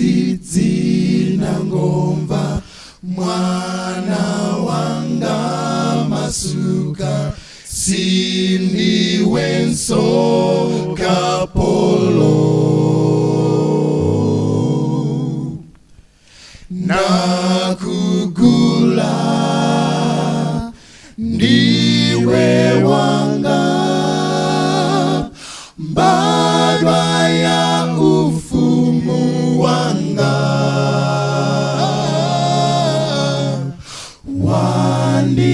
Mwadzidzidzi nangomva, mwana wanga masuka, sindiwenso kapolo. Nakugula, ndiwe wanga, mbadwa ya ufumu wanga.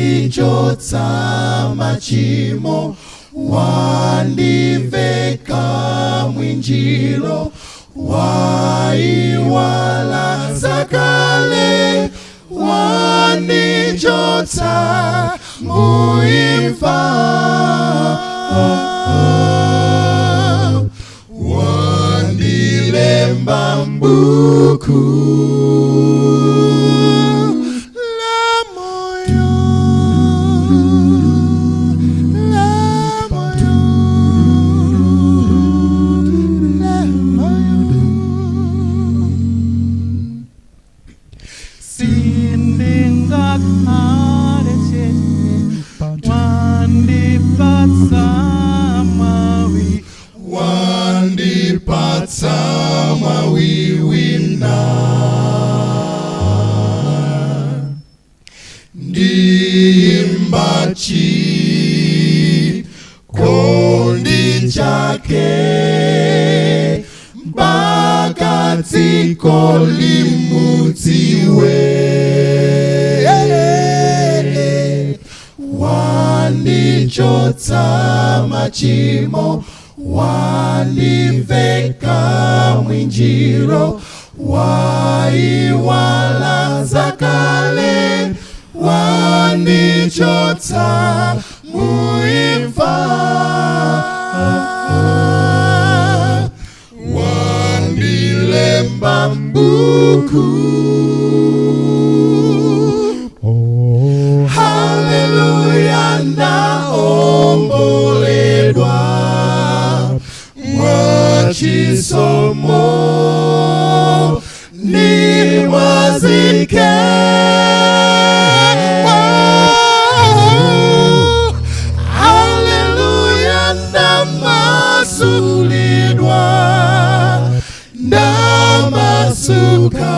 Wandichotsa machimo, wandiveka mwinjiro, waiwala zakale, wandichotsa muimfa, wandilemba mbuku la moyo, la moyo, la moyo. Sindingakhale chete, wandipatsa mwawi, wandipatsa mwawi wina, ndiimba chikondi chake mpaka dziko limudziwe. Wandichotsa machimo, wandiveka mwinjiro, waiwala zakale, wandichotsa muimfa, wandilemba mbuku. Haleluya, ndaomboledwa mwachisomo nimwazike. Haleluya, ndamasulidwa, ndamasuka.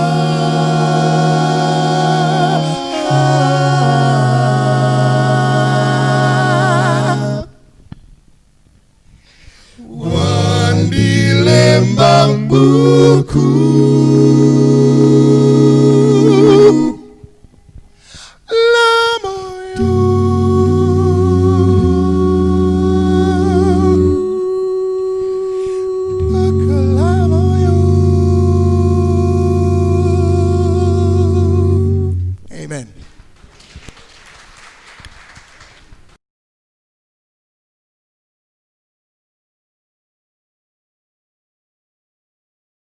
Wandilemba mbuku.